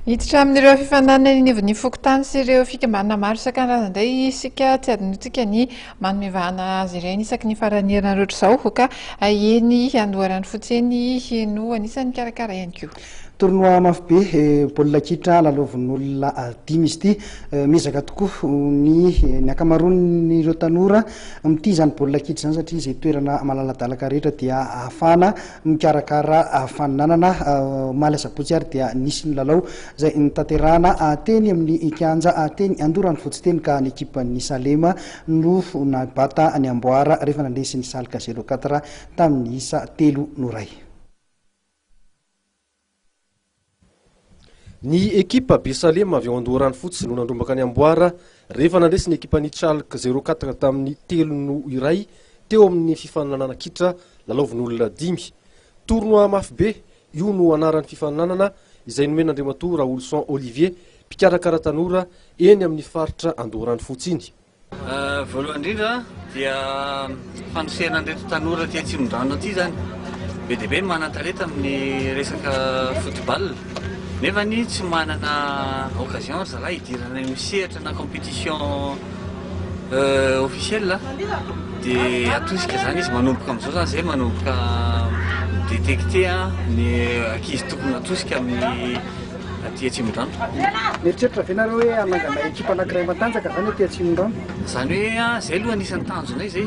Hiditra amin'ireo fifaninanana eny anivon'ny fokontany sy ireo fikambanana maro isan-karazany indray isika. Tsy adinontsika ny manome vahana azy ireny isaky ny faran'ny herinandro ohatr'izao ka eny Andoharanofotsy eny no anisan'ny mikarakara ihany koa. Tournoi mafy be, baolina kitra lalaovin'olona dimy izy ity. Miezaka tokoa ny ny ankamaroan'ireo tanora mitia izany baolina kitra izany satria izay toerana malaladalaka rehetra dia ahafahana mikarakara faninanana. Omaly asabotsy ary dia nisy ny lalao izay notanterahana teny amin'ny kianja teny Andoharanofotsy teny ka ny ekipan'ny Salema no nibata ny amboara rehefa nandresy ny Salk zéro quatre tamin'ny isa telo no iray. Ny ekipa Besalema avy ao Andoharanofotsy no nandrombaka ny amboara rehefa nandresy ny ekipan'ny Chalk zéro quatre tamin'ny telo no iray teo amin'ny fifaninanana kitra lalaovin'olona dimy. Tournoi mafy be, io no anaran'ny fifaninanana izay nomen'Andriamatoa Raoloson Olivier, mpikarakara tanora eny amin'ny faritra Andoharanofotsy iny. Voalohany indrindra dia fanosehana an'ireto tanora aty Atsimondrano aty izany. Be dia be ny manan-talenta amin'ny resaka football nefa ny tsy manana occasion ry zalahy hidirana amin'ny sehatra na compétition officielle dia atosika izany izy manomboka amin'izao izany izay manomboka mi-detecter ny ankizy tokony hatosika amin'ny aty Atsimondrano. Mieritreritra ve nareo hoe hanangana ekipa anankiray matanjaka zany aty Atsimondrano? Zany hoe zay aloha anisan'ny tanjonay zay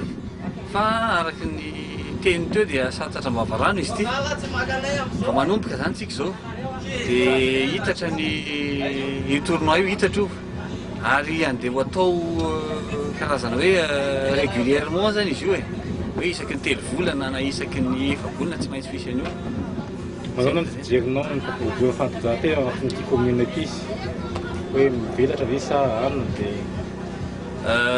fa araka ny teny teo dia santatra am-bavarano izy ity. Vao manomboka zany tsika izao dia hitatra ny io tournoi io hitatra io ary andeha ho atao karazana hoe régulièrement zany izy io e, hoe isaky ny telo volana na isaky ny efa-bolana tsy maintsy misy an'io. Manahoana ny fijerinao ny fampiroboroboana fanatanjahantena ao anatin'ity commune ity? Hoe mivelatra ve sa anona dia.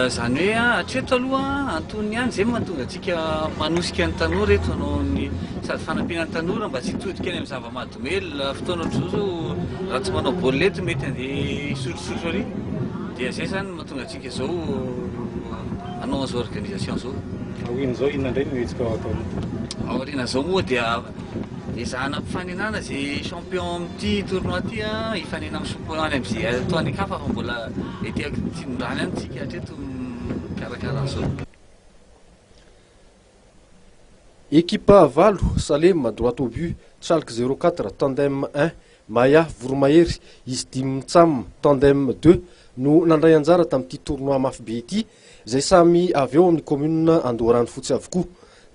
Izany hoe hatreto aloha antonony ihany izay no mahatonga antsika manosika ny tanora eto hanao ny sady fanampiana ny tanora mba tsy hitodika any amin'ny zava-mahadomelina, fotoana ohatr'izao izao raha tsy manao baolina eto mety handeha hisotrosotro ary dia izay izany no mahatonga antsika izao hanao an'izao organisation izao. Aorian'izao inona indray no hetsika ataonao? Aorian'izao moa dia Ezahana ampifanenana ze champion amin'ity tournoi ity a, hifanena amin'ny champion any amin'izay atao any an-kafa fa mbola ety Atsimondrano ihany tsika hatreto mikarakara an'izao. Ekipa valo, Salema, Droit au but, Chalk zéro quatre, Tandem un, Maya, Voromahery, izy dimy Mitsam, Tandem deux, no nandray anjara tamin'ity tournoi mafy be ity, izay samy avy ao amin'ny kaominina Andoharanofotsy avokoa.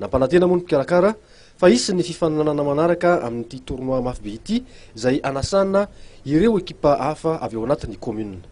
Nampanantena moa ny mpikarakara fa hisy ny fifaninanana manaraka amin'ity tournoi mafy be ity izay hanasana ireo ekipa hafa avy ao anatin'ny kaominina.